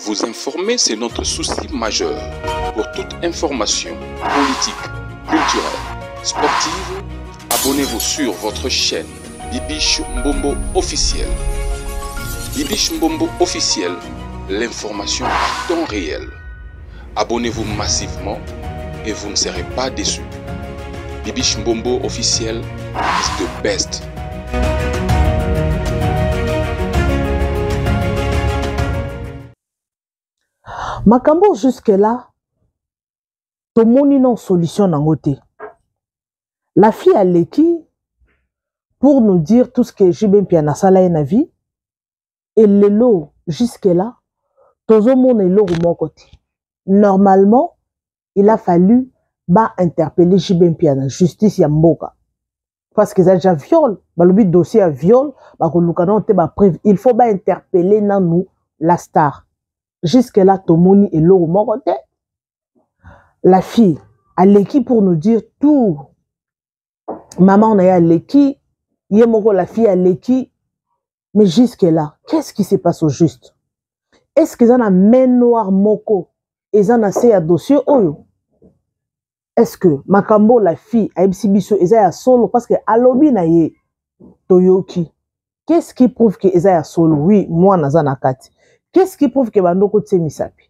Vous informer, c'est notre souci majeur. Pour toute information politique, culturelle, sportive, abonnez-vous sur votre chaîne Bibiche Mbombo officiel. Bibiche Mbombo officiel, l'information à temps réel. Abonnez-vous massivement et vous ne serez pas déçus. Bibiche Mbombo officiel is the best. Makambo jusque là tomoni non solution nango te. La fille aleki pour nous dire tout ce que JB Mpiana asala ye na vie et lelo jusque là tozomona eloko moko te. Normalement il a fallu ba interpeller JB Mpiana justice ya mboka parce que eza déjà viol, balobi dossier ya viol bakoluka nano te ba preuve, il faut ba interpeller nanu la star. Jusque là tomoni eloko moko te. La fille aleki pour nous dire tout. Maman na ye aleki, ye moko la fille aleki, mais jusque là qu'est-ce qui se passe au juste? Est-ce que eza na main noire moko eza na se ya dossier oyo? Est-ce que makambo la fille ayebisi biso eza ya solo? Parce que alobi na ye toyoki. Qu'est-ce qui prouve que eza ya solo? Oui, mwana aza na kati. Qu'est-ce qui prouve que bandoko tie misapi?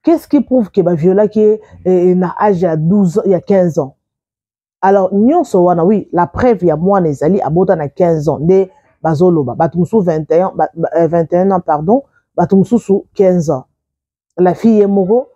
Qu'est-ce qui prouve que ba violaki ye, na âge ya 12 ans, ya 15 ans? Alors nyonso wana, oui, la preuve ya mwana ezali abota na 15 ans nde bazoloba. Bato mosusu 21, ba, ba, 21 ans, pardon, bato mosusu 15 ans. La fille ye moko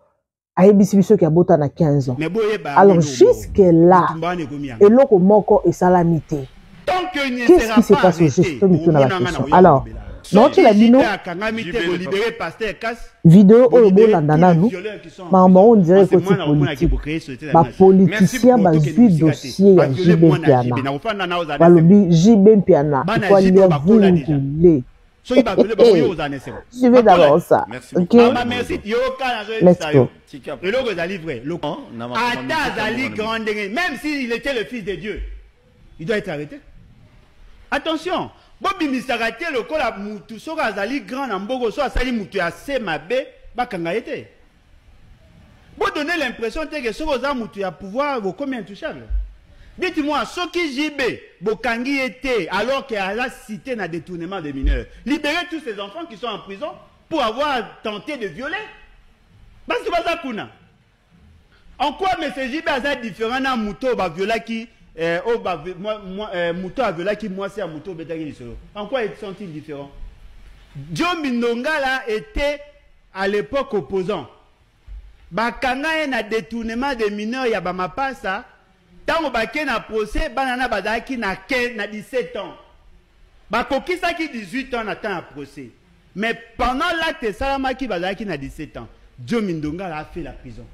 ayebisi biso ki abota na 15 ans. Mais boyeba yango Alors eloko jusque là, bitumba wana ekomi yango. eloko moko esalami te. Tant que ne Qu'est-ce sera qui se pas passe au arrêté, juste mituna ba omona nga na question? oya Alors, kolobela. naotela Soki bino J P akangami te, bolibere pasteur Kas, vidéo oyo bolibere bolanda tous les nanu, violeurs qui sont en makambo prison. on dirait Parce que koti moi, na omona politique. ki bocréer société na Ba nation. politicien Merci bazwi beaucoup, Tokende dossier ya Musika te. Ba JB violeur mwana Mpiana. J B, na kofanda na ozala Balobi JB Mpiana, Bana il faut J B aller bakola déjà. vungule. Soki ba violeur, ba koyo ozala na esengo. Suivez Bakola. d'abord ça. Merci Ok? beaucoup. Mama, merci. Yo, kana, zo Let's yebisa go. yo. Tika. Eloko ezali vrai. Loko. Non, na ma- Ata ma musique, azali na ma- grand ndenge, même s'il était le fils de Dieu, il doit être arrêté. Attention, bobimisaka te lokola mutu soki azali grand na mboko, so asali mutu ya se mabe, bakanga ye te. Bo donner l'impression te que soki oza mutu ya pouvoir, bokomi intouchable. Dites-moi, soki JB bokangi ye te alors que aza cité na détournement des mineurs, libérez tous ces enfants qui sont en prison pour avoir tenté de violer. Parce que baza kuna. En quoi M. JB aza différent na muto ba violaki, oh, ba, moi, moi, muto a violaki, moi c'est muto betaki lisolo. En quoi sont-ils différents? Diomi Ndongala était à l'époque opposant. Bakanga ye na détournement des mineurs ya ba mapasa, tango bake na procès, bana na bazalaki na 15, na 17 ans. Bakokisaki 18 ans na temps ya procès. Mais pendant l'acte esalamaki bazalaki na 17 ans. Diomi Ndongala a fait la prison.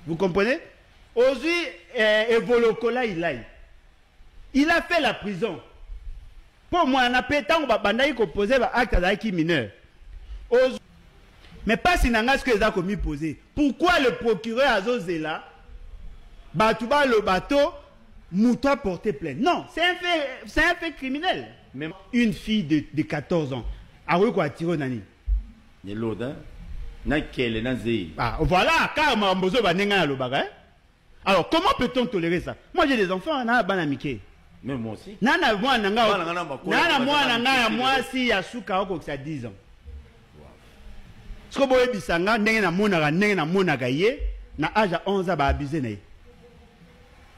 Vous comprenez? Ozui Evolokola Ilai. Il a fait la prison. Pour moi, on a pe tango ba bandaki ko poser ba acte azalaki mineur. Ozui mais pas si nanga ce que eza komi poser. Pourquoi le procureur azozela batuba le bateau muto a porté plainte? Non, c'est un fait criminel. Même une fille de 14 ans a oui quoi tirer nani. Ni l'autre, hein? Na kele na zei. Ah, voilà, car mambozo ba nenga na lobaka, hein? Alors, comment peut-on tolérer ça? Moi, j'ai des enfants, na bana mike. Mais moi aussi. Nana mwana nga, Bana nga na bakola, nana bana mwana nga ya mike. mwasi ya suka oko kisa 10 ans. Siko boye bisanga ndenge na monaka, ndenge na monaka ye, na âge ya 11 ans ba abuser na ye.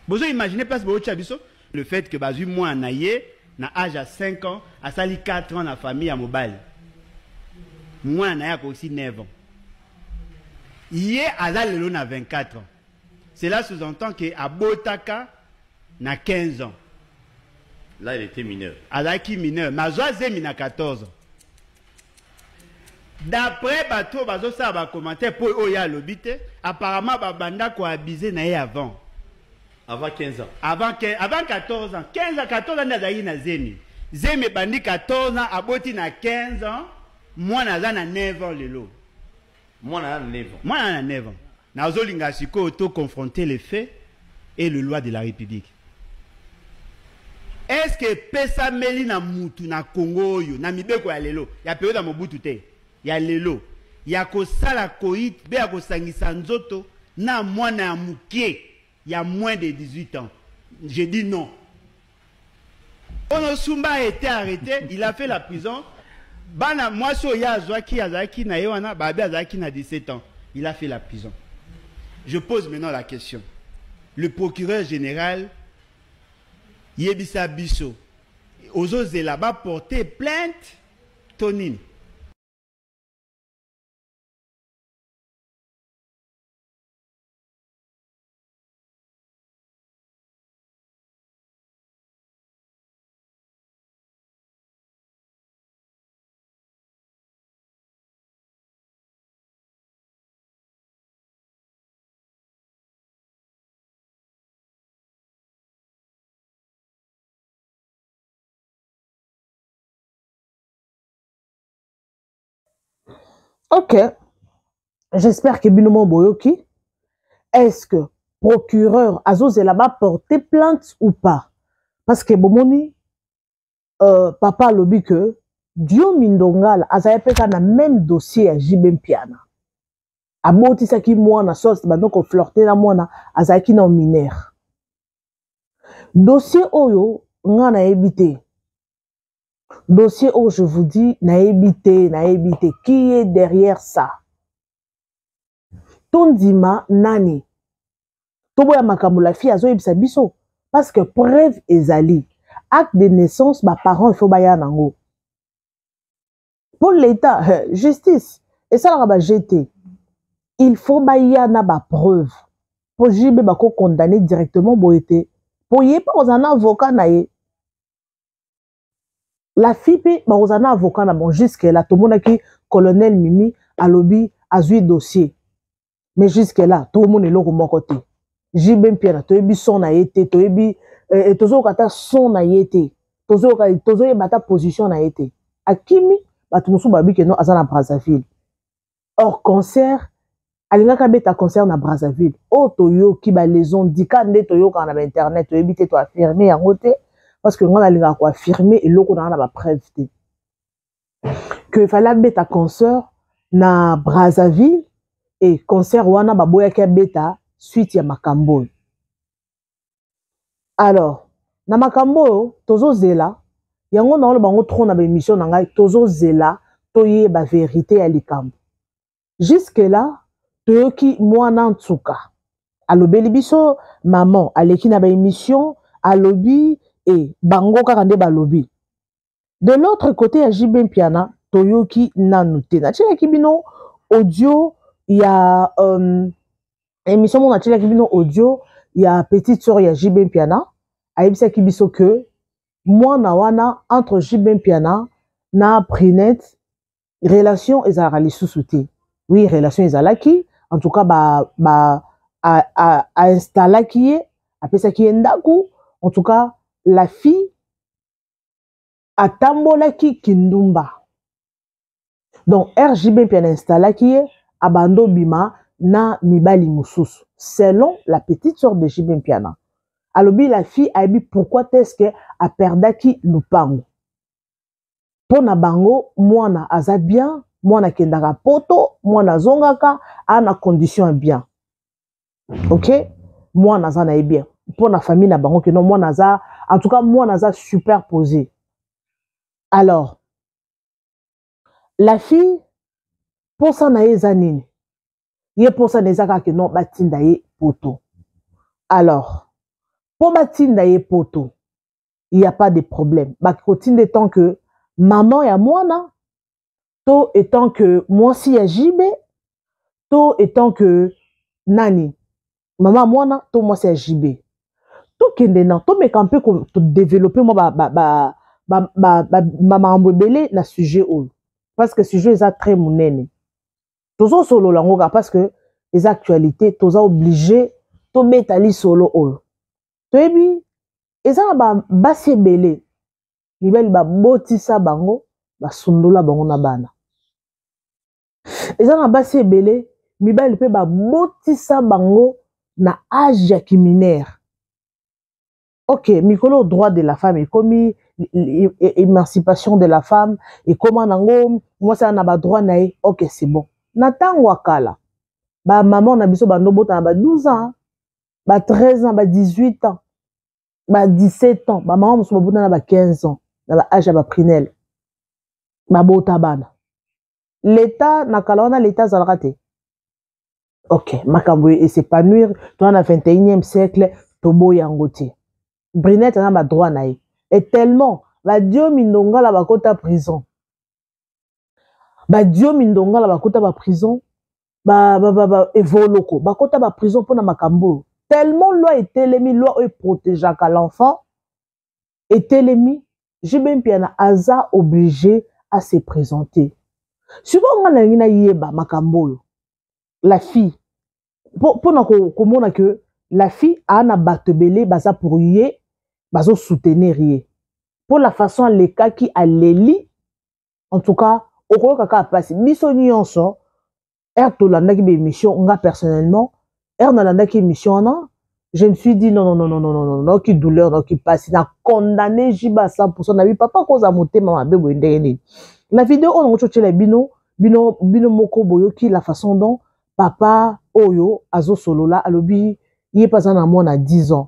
Bozo imaginer place boyo tia biso le fait que bazui mwana na ye na âge ya 5 ans, asali 4 ans na famille ya mobali. Mwana na ye akoki 9 ans. Ye aza lelo na 24 ans. Cela sous-entend que abotaka na 15 ans. Là, il était mineur. Azalaki mineur. Mais azwa zemi na 14 ans. D'après bato bazo sala ba commentaire po oyo ya lobi te, apparemment ba banda ko abuser na ye avant. Avant 15 ans. Avant 14 ans. 15 ans, 14 ans azalaki na zemi. Zemi bandi 14 ans, aboti na 15 ans, mwana aza na 9 ans lelo. Mwana aza na 9 ans. Mwana aza na 9 ans. Nazolinga sikoyo to confronter les faits et le loi de la République. Est-ce que pesameli na mutu na Congo oyo, na mibeko ya lelo, ya période ya Mobutu te, ya lelo. ya kosala coït mpe ya kosangisa nzoto na mwana ya moke ya moins de 18 ans. Je dis non. Ono Sumba a été arrêté, il a fait la prison. Bana mwasi oyo azwaki azalaki na ye wana babe azalaki na 17 ans. Il a fait la prison. Je pose maintenant la question. Le procureur général yebisa biso ozozela ba porter plainte to nini? Ok, j'espère que bino mo boyoki. Est-ce que procureur azozela ba porter plainte ou pas? Parce que bomoni papa alobi que Diomi Ndongala azali mpe kaka na même dossier ya JB Mpiana. Abotisaki mwana sos bando ko flirter na mwana azalaki na mineur. Dossier oyo nga nayebi te. Dossier oyo je vous dis nayebi te, nayebi te qui est derrière ça. Tondima nani? Toboya makambo la fille azoyebisa biso parce que preuve ezali. Acte de naissance ba parents il faut baya nango. Pour l'état justice esalaka ba GT. Il faut baya na ba preuve. Po JB bako condamner directement boyete. Po ye pa kozala na avocat na ye. La fille pe bakozala na avocat na bon jusque là tomonaki colonel Mimi alobi azui dossier. Mais jusque là tomona eloko moko te. JB Mpiana toyebi son na ye te, toyebi tozoyoka ata son na ye te. Tozoyoka, tozoyeba ata position na ye te. Akimi bato mosusu babi ke non aza na Brazzaville. Or concert alingaka beta concert na Brazzaville. Oyo toyoki ba les on dit ka nde toyokaka na ba internet, toyebi te, to affirmer yango te parce que nga nalingaka ko affirmer eloko na nga na ba preuve te. Que fallait abeta concert na Brazzaville et concert wana baboyaki abeta suite ya makambo oyo. Alors na makambo oyo tozozela yango na oloba yango trop na ba émission na ngai, tozozela toyeba vérité ya likambo. Jusque là toyoki mwana nsuka alobeli biso, maman aleki na ba émission alobi e bango kaka nde balobi. De l'autre côté ya JB Mpiana toyoki nanu te. Natielaki bino audio ya émission moko, natielaki bino audio ya petite sœur ya JB Mpiana ayebisaki biso que mwana wana entre JB Mpiana na Prinette relation ezalaka lisusu te. Oui, relation ezalaki, en tout cas ba, ba a, a, a installaki ye, apesaki ye ndaku, en tout cas la fille atambolaki kindumba. Donc RJB Mpiana installaki ye abando bima na mibali mosusu selon la petite sœur de JB Mpiana. Alobi la fille ayebi pourquoi est-ce que a perdaki lupango. Pona bango mwana aza bien, mwana akendaka poto, mwana azongaka a na condition ya bien. OK, mwana aza na ye bien. Pona famille na bango que non mwana aza, en tout cas mwana aza super posé. Alors la fille posa na ye eza nini? Ye posa na eza kaka que non batinda ye poto. Alors po batinda ye poto, il y a pas de problème. Bakotinda tant que maman ya mwana, to étant que mwasi ya JB, to étant que nani maman mwana to mwasi ya JB. Tokende na tomeka mpe ko développer mwa ba makambo ebele na sujet oyo, parce que sujet eza très monene. Tozosolola yango kaka parce que eza actualité, toza obligé tobeta lisolo oyo. Toyebi eza na ba basi ebele mibali babotisa bango, basundola bango na bana. Eza na basi ebele mibali mpe babotisa bango na âge ya kiminere. Ok, mikolo droit de la femme ekomi émancipation de la femme ekoma nango mwasi na ba droit na ye. Ok, c'est bon. Na ntango ya kala, bamama na biso bandobota na ba 12 ans, ba 13 ans, ba 18 ans, ba 17 ans. Bamama mosusu babota na ba 15 ans, na ba age ya baprinele babota bana. Leta na kala wana, leta azalaka te. Ok, makambo es'épanouir, toza na 21e siècle, toboyi yango te. Brinette aza na badroit na ye, et tellement badiomi ndongala bakota prison, badiomi ndongala bakota baprison, ba evoloko bakota baprison mpona makambo oyo. Tellement loi etelemi, loi oyo eprotégeaka l'enfant etelemi, JB Mpiana aza obligé à se présenter. Sikoyo nga nalingi nayeba makambo oyo la fille, mpona komona ke la fille aa na bato ebele baza pour ye, bazosoutenir ye, mpo la façon alekaki, aleli. En tout cas, okoyoka kaka mpasi. Biso nyonso ere tolandaki baémission, nga personnellement, ere nalandaki émission wana, je me suis dit: non, non, non, non, non, non, non, naoki douleur, naoki mpasi, na condamné JB à 100%. Nabi papa koza motema mabe boye ndenge nini? Na video oyo nango totiela bino, bino moko boyoki la façon dont papa oyo azosolola. Alobi ye mpe aza na mwana 10 ans,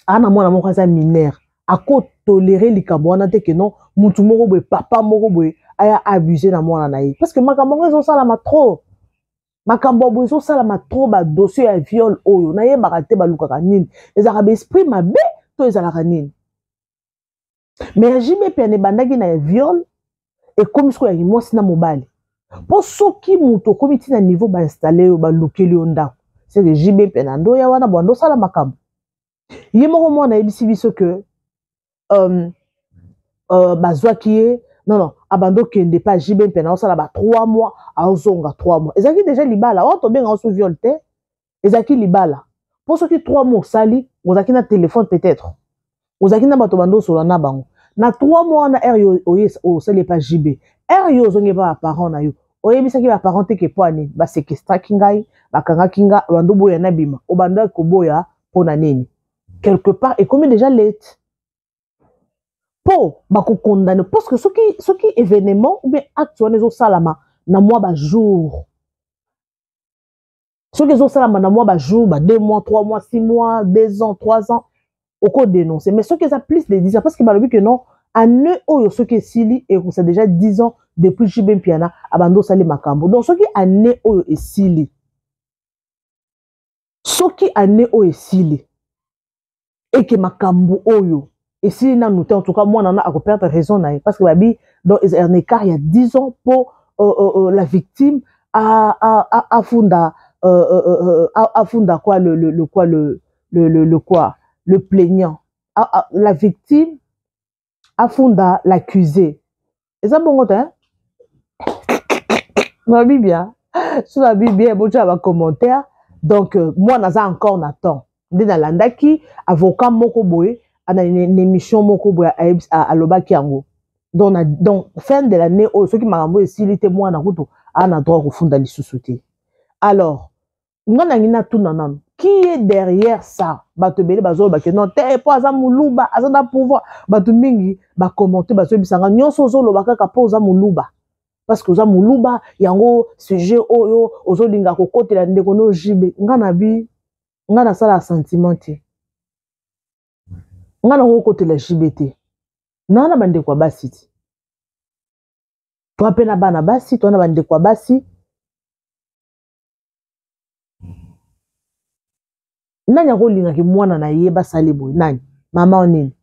aa na mwana moko aza mineur, akotolérer likambo wana te, ke non, mutu moko boye, papa moko boye aya abuse na mwana na ye, parce que makambo yango ezosalama trop, makambo ya boye ezosalama trop. Badossier ya viol oyo nayebaka te balukaka nini, ezalaka baesprit mabe to ezalaka nini? Mais JB Mpiana ebandaki na viol, ekomi sikoyo ya mwasi na mobali. Mpo soki moto okomi ntina niveau bainstalle yo, balukeli yo ndako, c'est que JB Mpiana ndoya wana bwanda osala makambo. Ye moko mwana ayebisi biso ke bazwaki ye, non, non, abandi okende mpe JB Mpiana aosala ba 3 mois, aozonga 3 mois. Ezalaki déjà libala oyo tobenga oso viol te, ezalaki libala. Mpo soki 3 mois osali, ozalaki na téléphone, peut-être ozalaki na bato bando osola na bango na 3 mois wana. Ere yo osali epa JB, ere yo ozongi epa baparent na yo, oyebisaki baparent te ke mpo ani baséquestraki ngai, bakangaki nga, bando boya na bima. Obandaki koboya mpo na nini? Quelque part ekomi déjà late mpo bakokondane, parce que soki événement ou bien acte wana ezosalama na mwa bajour, soki ezosalama na mwa bajour, ba 2 mois, 3 mois, 6 mois, 2 ans, 3 ans, okodénonce. Mais soki eza plus de 10 ans, parce que balobi ke non, année oyo soki esili, ekosa déjà 10 ans depuis JB Mpiana abandi osali makambo. Donc soki année oyo esili, soki année oyo esili eke makambo oyo esili nanu te, en tout cas mwana wana akoperdre raison na ye, parce que babi donc un écart ya 10 ans mpo la victime afunda afunda quoi, le quoi, le quoi, le plaignant, la victime afunda l'accusé. Eza bongo te? Nabi bien, so nabi bien, botia bacommentaire. Donc mwana aza encore na temps. Nde nalandaki avocat moko boye na émission moko boye, alobaki yango. Donc fin de l'année oyo, soki makambo esili te, mwana kutu aa na droit kofunda lisusu te. Alors nga nangi natuna nanu: qui est derrière ça? Bato ebele bazoloba ke non te, mpo aza moluba, aza na pouvoir. Bato mingi bacommenter, bazoyebisanga nyonso ozoloba kaka mpo oza moluba, parce que oza moluba, yango sujet oyo ozolinga kokotela ndeko no JB. Nga na bi, nga nasala sentiment te, nga nango kokotela JB te. Naa na bandeko ya basi ti, toa mpe na bana basi, toa na bandeko ya basi. Nani akolingaki mwana na ye basali boye? Nani? Mama nini?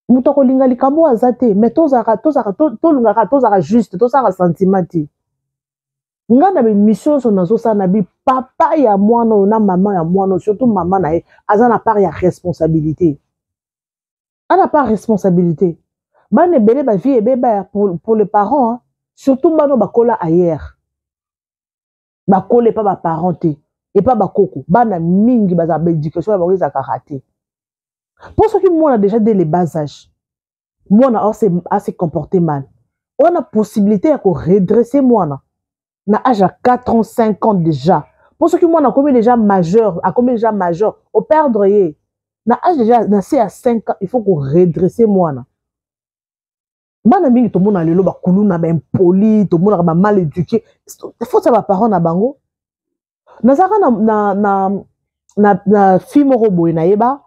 Moto akolinga likambo oyo aza te. Mais tozalaka, tolingaka, tozalaka juste, tosalaka sentiment te. Ngai na baémission nyonso nazosala na bi, papa ya mwana oyo na mama ya mwana oyo, surtout mama na ye, aza na part ya responsabilité, aza na part responsabilité. Bana ebele bavie ebeba ya pour les parents, hein. Surtout bana oyo bakola ailleurs, bakola epa baparent te, epa bakoko. Bana mingi bazala baéducation ya bango ezalaka raté, mpo soki mwana déjà dès le bas âge, mwana ase comporter mal, wana possibilité ya koredresser mwana na âge ya 4 ans, 5 ans déjà. Mpo soki mwana akomi déjà majeur, akomi déjà majeur, operdre ye. Na âge déjà na se ya 5 ans, il faut koredresser mwana. Bana mingi tomona lelo bakuluna, baimpoli, tomonaka bamal éduqué, faute ya baparent na bango. Nazalaka na fille moko boye, nayeba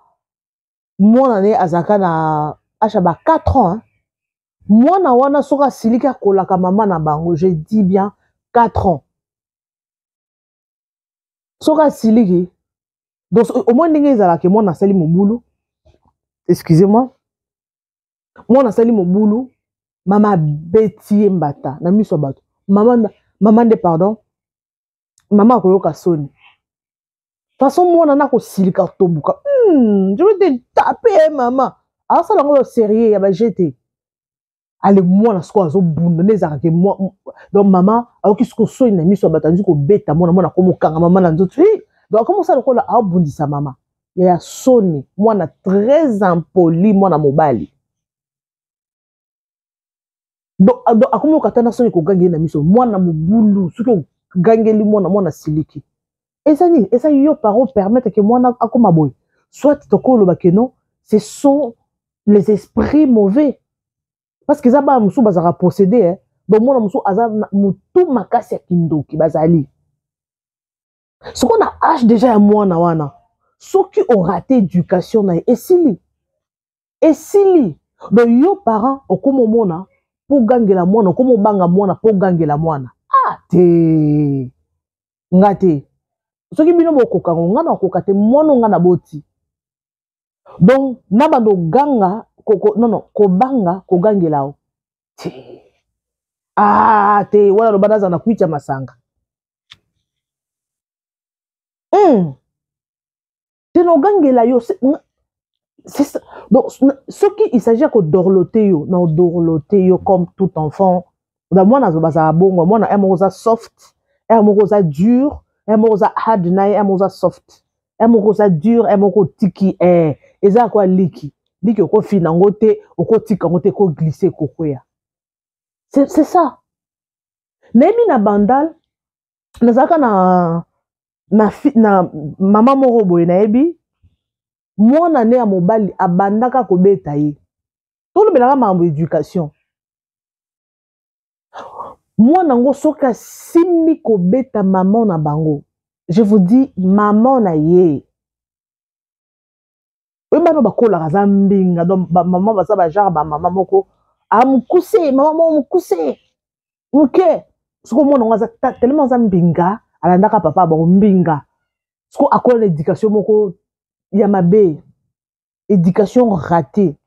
mwana ne azalaka na âge ya ba 4 ans, hein. Mwana wana soki asiliki, akolaka mama na bango. Je dis bien 4 ans. Soki asiliki, donc omoi ndenge ezalaka, mwana asali mobulu, excusez-moi, mwana asali mobulu, mama abeti ye mbata na miso ya bato. Mama, mama nde, pardon, mama akoyoka soni. Façon mwana na kosilika, tombuka, je vais te taper, mama." Azosala yango sérieux ya baje te. Ale, mwana sikoyo azobunda nde ezalaka ke, donc mama ayoki sikoyo soni na miso ya bato, andi kobeta mwana. Mwana akomokanga mama na nzoto, donc akomosala lokola aobundisa mama ya soni. Mwana très impoli, mwana mobali. Donc akomi okata na soni kogangeli na miso. Mwana mobulu, soki ogangeli mwana, mwana siliki. Eza nini? Eza yo parent permettre ke mwana akoma boye. Soit tokoloba ke non, ce sont les esprits mauvais, parce que eza bana mosusu bazalaka possédé, eh? Donc mwana mosusu aza motu makasi ya kindoki. Bazali sikoyo na âge déjà ya mwana wana, soki orater éducation na ye, esili, esili. Donc yo parent okóma omona mpo ogangela mwana, okóma obanga mwana mpo ogangela mwana. Ah te, nga te. Soki bino bokoka ngo, nga nakoka te. Mwana nga na boti, donc na bando oganga non, kobanga kogangela o te. Ah te, wana loba naza na kwitya masanga. Te, na ogangela yo, c'est ça. Donc soki il s'agit ya kodorloter yo, na odorloter yo comme tout enfant. Na mwana bazala bongo, mwana ye moko oza soft, ye moko oza dur, ye moko oza hard na ye, ye moko oza soft, ye moko oza dur, ye moko otiki. Eza kwa liki liki, okofina yango te, okotika yango te, ekoglisser, ekokwea. C'est ça. Nayebi na Bandal, nazalaka na mama moko boye, nayebi mwana ne ya mobali abandaka kobeta ye. Tolobelaka makambo éducation. Mwana yango soki asimbi kobeta mama na bango, je vous dis, mama na ye oyo, bana bakolaka aza mbinga. Donc bamama baza bagenre bamama moko amokuse, mama moko mokuse moke. Soki omwana yango aza tellement aza mbinga, alandaka papa bango mbinga. Siko akola na éducation moko ya mabe, éducation ratée.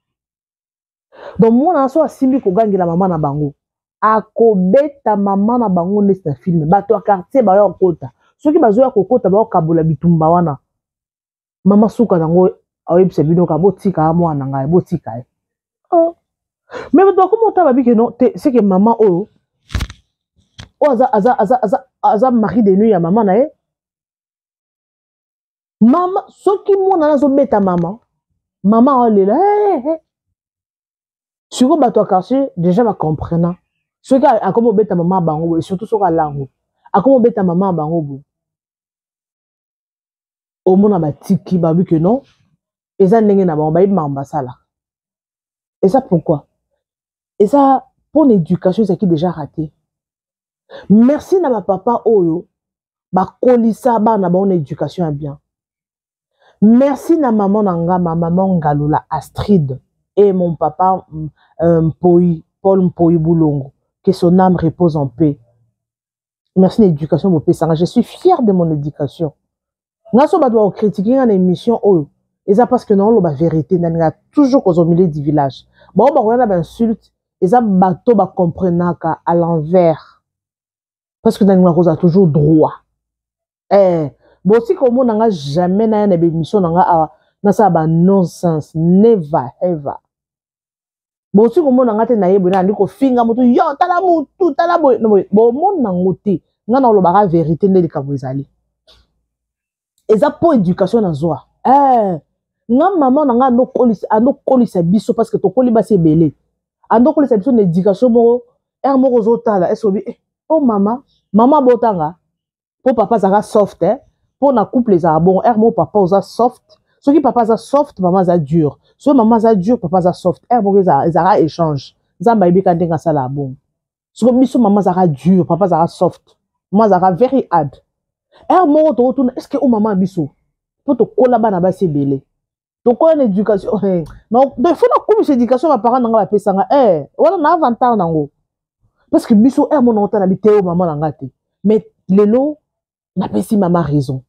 Donc mwana so asimbi kogangela mama na bango, akobeta mama na bango neti na film. Bato ya quartier baya kokota, soki bazoya kokota, baokabola bitumba wana. Mama suka nango aoyebisa bino ka botika mwana ngai, botika ye. Oh. Mais bato bakoma otala, babike non te, c'est que mama oyo oyo aza mari de nuit ya mama na ye. Mama, soki mwana azobeta mama, mama aolela. Hey, hey. Sikoyo bato ya quartier déjà bacomprena, soki akomi obeta mama ya bango boye, surtout soki alango akomi obeta mama ya bango boye, omona batiki, babi ke non, eza ndenge na bango, bayebi makambo basala. Eza pourquoi? Eza mpona éducation ezalaki déjà raté. Merci na bapapa oyo bakolisa bana bango na éducation ya bien. Merci na maman na nga, ma maman Ngalula Astrid, et mon papa Mpoi, Paul Mpoi Boulongo, que son âme repose en paix. Merci na éducation bopesanga. Je suis fière de mon éducation. Nga so bato bakocritiquer nga na émission oyo, eza parce que naoloba vérité. Nalinga toujours kozwa milieu du village. Bango bakoya na bainsulte, eza bato bacomprenaka à l'envers, parce que nalinga kozala toujours droit. Botika omona nga jamais naya na bémission na nga awa nasala ba nonsense, never ever. Bosi komona nga te nayebi na andi kofinga motu, yo tala motu, tala boye, bomona yango te. Nga na olobaka vérité nde likambo ezali, eza mpo éducation nazwa. Nga mama na nga andokolisa biso, parce que tokoli basi ebele, andokolisa biso na éducation moko. Ere moko ozotala ese obi eh, oh mama, mama abotanga mpo papa azalaka soft, eh? Mpo na couple ezalaka bongo, ere moko papa oza soft, soki papa aza soft, mama aza dur, soki mama aza dur, papa aza soft. Ere moko ezalaka échange. Nzambe ayebi ka ndenge asalaka bongo. Soko biso mama azalaka dur, papa azalaka soft, mama azalaka very hard. Heure moko tokotuna est ce que o mama ya biso mpo tokola bana basi ebele tokola na éducation eh, donc faut nakumisa éducation baparent na nga bapesanga eh, wana na avantage nango parce que biso heure moko naotala biteyo mama na nga te, mais lelo napesi mama raison.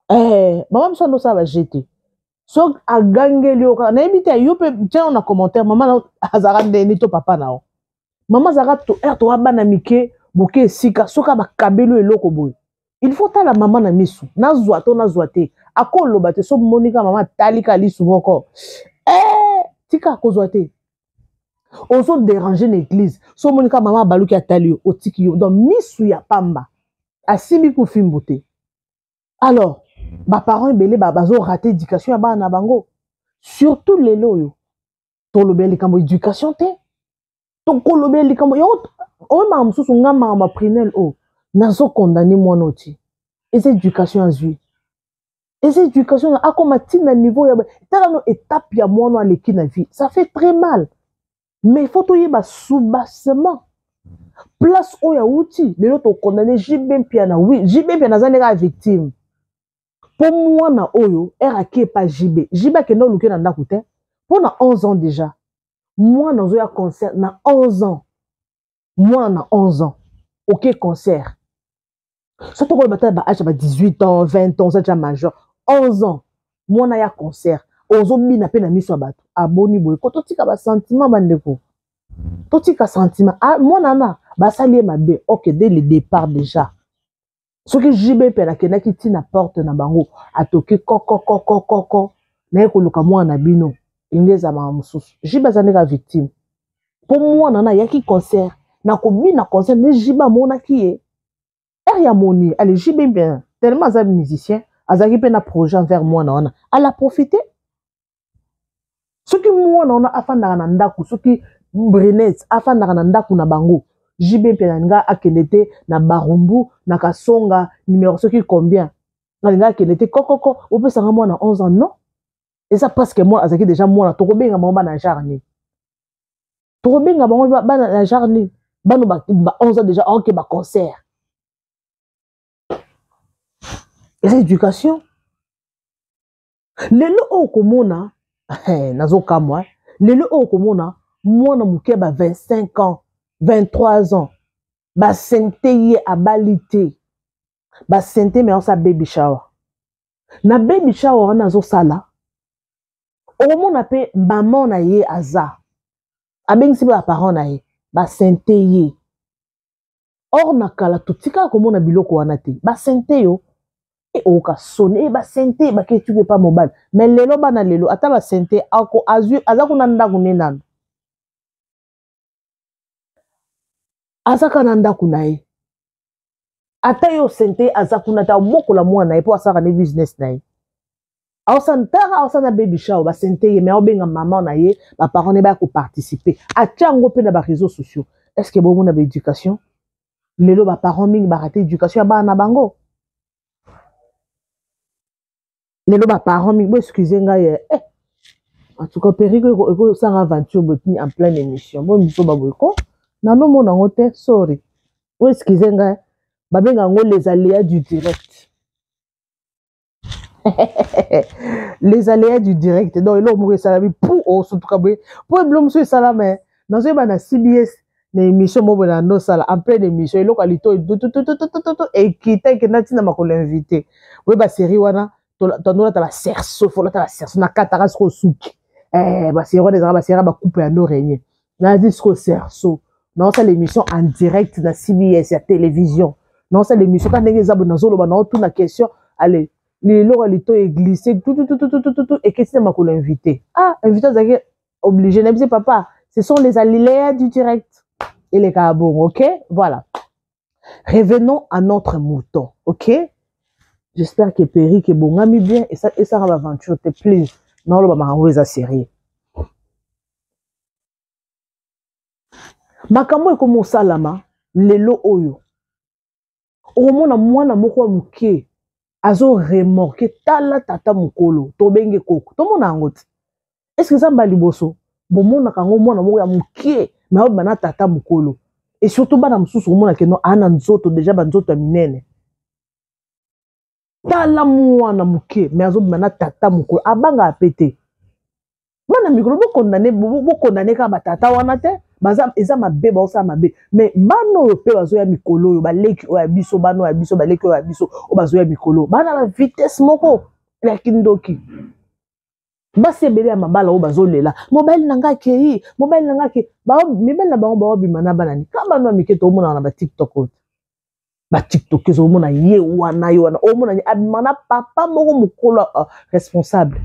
Eh, mama biso andosala baje te, soki agangeli yo kaka nayebi te. Yo mpe tia na commentaire, mama na azalaka ndeni to papa na yo. Mama azalaka to heure towa bana mike boke esika, soki bakabeli yo eloko boye, il faut tala mama na misu, nazwa to nazwa te, akoloba te. So monika mama atalika lisu moko, eh, tika kozwa te, ozo déranger na église. So monika mama abaluki atali yo, otiki yo. Donc misu ya pamba asimbi kufimbu te. Alors baparent ebele bazo rate éducation ya bana na bango, surtout lelo oyo tolobela likambo éducation te, tokolobela likambo yango oyo. Makambo mosusu nga makambo ya Prinel oyo nazokondane mwana oti eza éducation azwi, eza éducation akoma ntina niveau ya tala no étape ya mwana aleki na vie, ça fait très mal. Mais il faut toyeba soubassement place oyo awuti. Lelo tokondane JB Mpiana, oui, JB Mpiana aza ndenge ya victime, mpo mwana oyo ere ake epa JB, JB akende oluke na ndako te mpo na 11 ans déjà mwana azoya concert na 11 ans. Mwana na 11 ans oke concert, so tokoloba tala ba age ya ba 18 ans, 20 ans, oza déjà majeur. 11 ans mwana ya concert, ozobina mpe na miso ya bato, aboni boye ko. Totika basentiment bandeko, totika sentiment. Ah, mwana na basali ye mabe, ok, dès le départ déjà soki JB mpe akendaki ntina porte na bango, atoki kokokokokoko naye koluka mwana na bino, elingi ezalaka mosusu. JB aza ndenge victime mpo mwana na ayaki concert na kobina concert nde JB amonaki ye heure ya moni. Ale JB bien, tellement aza musicien, azalaki mpe na projet envers mwana wana, ala profite. Soki mwana wana afandaka na ndako, soki Brinet afandaka na ndako na bango, JB mpe na nga akende te na Barumbu na Kasonga numero soki combien, alinga akende te kokoko opesanga mwana 11 ans. Non, eza parce que mwana azalaki déjà mwana. Tokobenga bango bana genre nini? Tokobenga bango bana na genre nini? Bano ba 11 ans déjà oke baconcert, eza éducation. Lelo oyo komona nazokamwa, lelo oyo komona mwana moke ba 25 ans, 23 ans, basente ye abali te, basente me aosala baby shower. Na baby shower wana azosala, okomona mpe mama na ye aza abengisi mpe baparent na ye, basente ye. Or na kala totikala komona biloko wana te. Basente yo e oyoka soni e basente bakei tuki epa mobali. Mais lelo bana lelo ata basente ako azwi aza kuna ndako ne nano azaka na ndako na ye, ata yo sente aza kuna te, amokola mwana na ye mpo asalaka ne business na ye, aosala ntaka aosala na baby shower, basente ye mais aobenga mama na ye, baparent ne baya koparticipe, atia yango mpe na baréseaux sociaux. Est ce que bomona baéducation lelo? Baparent mingi barate éducation ya bana na bango lelo. Baparent mingi, bo excuse ngai, eh, en tout cas periko ekosanga aventure botini en pleine émission bo miso baboye ko nanomona yango te. Sorry, bo excuse ngai, babenga yango les aléas du direct, les aléas du direct. Donc eloko moko esalami pu osutuka boye po ebilo mosusu esalama. Nazoyeba na CBS na émission moko boye na nosala en pleine émission, eloko ya litoi tutututututu ekita ekenda ntina makolo invité. Oyeba série wana tandolata bacerceau, folata bacerceau nakataka sikoyo suki. Basérie wana ezalaka basérie ya bacoupe ya no régné. Nazi sikoyo cerceau, naosala émission en direct na CBS ya télévision, naosala émission ka ndenge eza boye, nazoloba, naotuna question, ale leloko ya litoi eglisse tutututututu ekesi na makolo invité. Ah, invité azalaki obligé na biso, papa, ce sont les aléas du direct, elekaka bongo. Ok, voilà, revenons à notre mouton. Ok, j'espère que perruque ebongami bien, esaka baventure te, please. Naoloba makambo eza sérieux, makambo ekoma osalama lelo oyo. Okomona mwana moko ya moke azoremorke tala tata mokolo tobenge koko, tomona yango te. Est-ce eza mbala liboso? Bomonaka yango, mwana moko ya mokie me aobima na tata mokolo, et surtout bana mosusu omona keno aa na nzoto deja, banzoto ya minene. Tala mwana moke me azobima na tata mokolo, abangaka mpe te. Bana mikolo, bokondane, bokondane kaka batata wana te. Baza, eza mabe, baosala mabe. Me bana oyo mpe bazoya mikolo oyo, baleki oyo ya biso, bana oyo ya biso, baleki oyo ya biso oyo bazoya mikolo, bana ba vitesse moko ya kindoki. Basi ebele ya mabala oyo bazolela: "Mobali na ngai akei, mobali na ngai akei." Mibali na bango baobima na bana ni ka bana ya mike. Toomonaka na baTikTok oyo, baTikTok ezomona ye wana, ye wana omona abima na papa moko mokolo, responsable.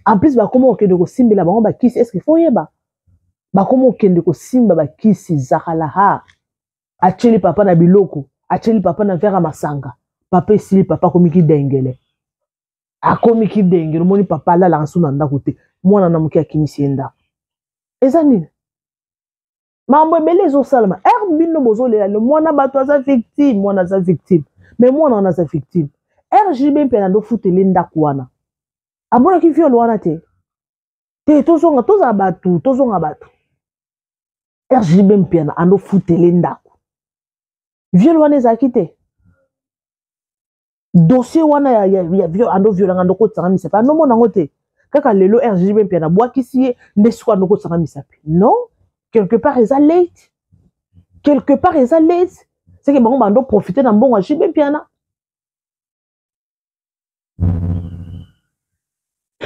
En plus bakoma kokende kosimbela bango bakisi. Est-ce faut oyeba, bakoma kokende kosimba bakisi zakalaha, atieli papa na biloko, atieli papa na verre ya masanga, papa esili, papa akomi kidengele, akomi kidengele. Omoni, papa alalaka so na ndako te, mwana na moke akimisi ye ndako. Eza nini? Makambo ebele ezosalama. Ere bino bozolela le mwana bato aza victime, mwana aza victime, mais mwana wana aza victime. RGB mpe na ndofutele ndako wana, amonaki viol wana te. Te, tozonga, tozala bato, tozonga bato. RGB Mpiana andofutele ndako, viol wana ezalaki te. Dossier wana ya viol, ando violanga, ndokotisanga misapi, andomona yango te. Kaka lelo RGB Mpiana abwakisi ye nde sikoyo andokotisanga misapi. Non, quelque part eza late, quelque part eza late. Seke bango bando profite na mbongo ya JB Mpiana.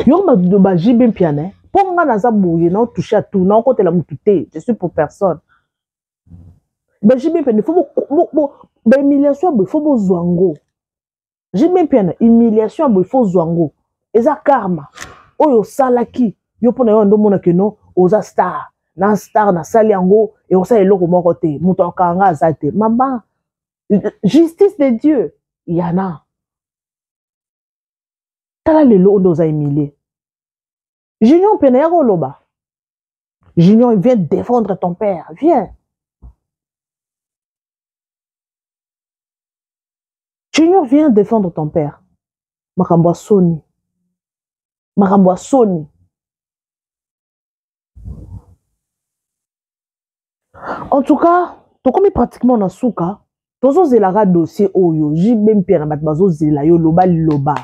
Yo ba JB Mpiana, mpo nga naza boye, naotouche à tout, naokotela motu te, je suis pour personne. Ba JB Mpiana, faut bahumiliation ya boye, faut bozwa yango. JB Mpiana, humiliation ya boye, faut ozwa yango. Eza karma oyo osalaki yo mpo na yo. Ndomona keno oza star na star, nasali yango, ekosala eloko moko te, moto akanga aza te. Mama, justice de Dieu yana. Tala lelo oyo nde oza humilie. Junior mpe nayaka oloba. Junior, viens défendre ton père, viens. Junior, viens défendre ton père. Makambo ya soni, makambo ya soni. En tout cas, tokomi pratiquement na suka. Tozozelaka dossier oyo JB Mpiana. Bato bazozela yo, loba liloba.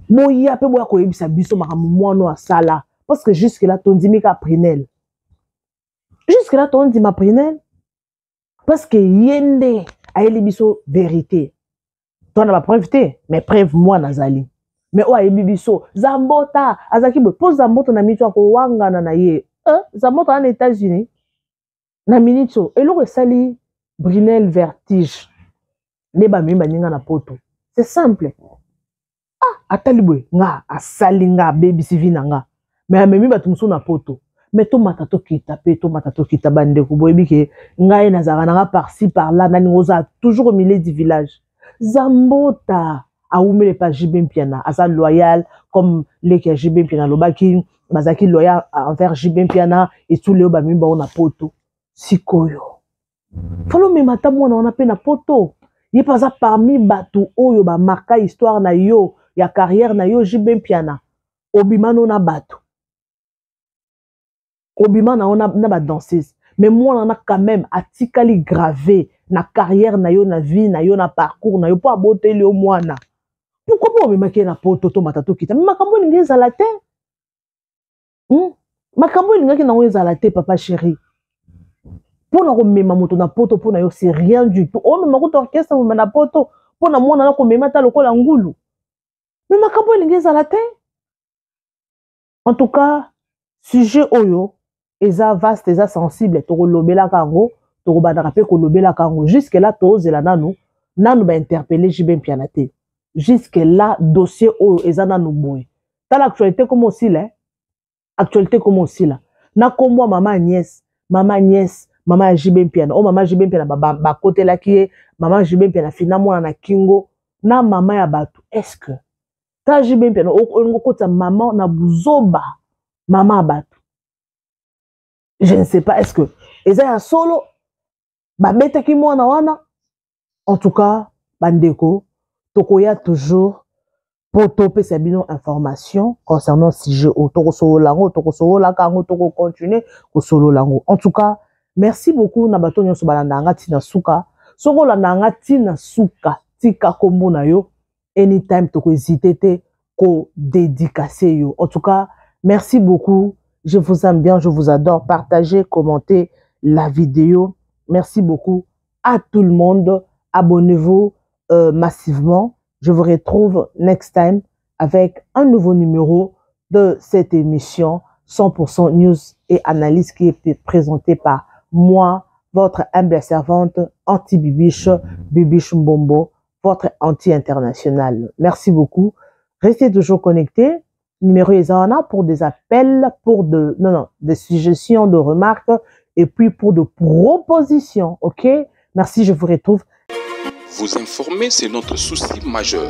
Boya mpe boya koyebisa biso makambo mwana oyo asala, parce que jusque là tondimi ka Prinel. Jusque là tondima Prinel parce que ye nde ayeli biso vérité. To na bapreuve te, mais preuve mwana azali. Mais oyo ayebi biso, Zambota azalaki boye mpo Zambota na miso akowangana na ye. Zambota wana na États-Unis na minute oyo. Eloko esali Brinel vertige nde bamemi baninga na Poto. C'est simple. Ah, atali boye, nga asali nga, abebisi vie na nga, mais amemi bato mosusu na Poto. Mais tomata tokita mpe, tomata tokita. Bandeko, boyebi ke ngai nazalaka nanga par-ci par-là, naninga ozala toujours au milieu du village. Zambota awumeli epa JB Mpiana, aza loyal comme leki ya JB Mpiana. Alobaki bazalaki loyal envers JB Mpiana. Etuli oyo bamemi bango na Poto sikoyo, falo omema ata mwana wana mpe na Poto. Ye mpe aza parmi bato oyo bamarka histoire na yo ya carrière na yo. JB Mpiana, obima no na bato, obima na yo na badanseuse, mais mwana wana quand même atikali grave na carrière na yo, na vie na yo, na parcours na yo, mpo aboteli yo mwana. Pourquoi mpo omemaki ye na Poto? Tomata tokita, mais makambo elingi ezala te, Makambo elingaki nango ezala te. Papa chéri, mpona komema moto na Poto mpo na yo, c'est rien du tout. Omema kuta orchestre, omema na Poto mpo na mwana na komema ata lokola ngulu, mais makambo elingi ezala te. En tout cas, sujet oyo eza vaste, eza sensible. Tokolobelaka yango, tokobandaka mpe kolobelaka yango. Jusque là tozela nanu, nanu bainterpele JB Mpiana te. Jusque là dossier oyo eza nanu boye. Tala actualité koma osila, eh? Actualité koma osila na nkombo ya mama Agnès, mama Agnès, mama ya JB Mpiana. Oyo mama JB Mpiana bakotelaki ye, mama JB Mpiana fina mwana na kingo na mama ya bato. Est ce que ta JB Mpiana olingi okotisa mama na buzoba, mama ya bato? Je ne sais pas, est ce que eza ya solo babetaki mwana wana? En tout cas, bandeko, tokoya toujours. Mpo topesa bino information concernant sujet oyo tokosolola yango, tokosololaka yango, tokocontinue kosolola yango. En tout cas, merci beaucoup na bato nyonso balanda nga ntina suka. Soki olanda nga ntina suka, tika kombo na yo. Anytime tokohésite te kodédicace yo. En tout cas, merci beaucoup. Je vous aime bien, je vous adore. Partagez, commentez la vidéo. Merci beaucoup à tout le monde. Abonnez-vous massivement. Je vous retrouve next time avec un nouveau numéro de cette émission 100% News et Analyse qui est présentée par moi, votre humble servante, Anti-Bibiche, Bibiche Mbombo, votre anti-international. Merci beaucoup. Restez toujours connectés. Numéro eza wana pour des appels, pour de, non, non, des suggestions, de remarques et puis pour de propositions. Ok? Merci, je vous retrouve. Vous informer, c'est notre souci majeur.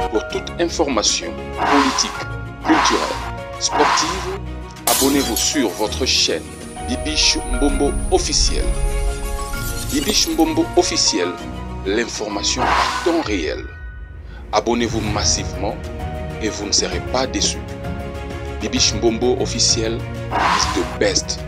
Pour toute information politique, culturelle, sportive, abonnez-vous sur votre chaîne Bibiche Mbombo officiel. Bibiche Mbombo officiel, l'information à temps réel. Abonnez-vous massivement et vous ne serez pas déçus. Bibiche Mbombo officiel is the best.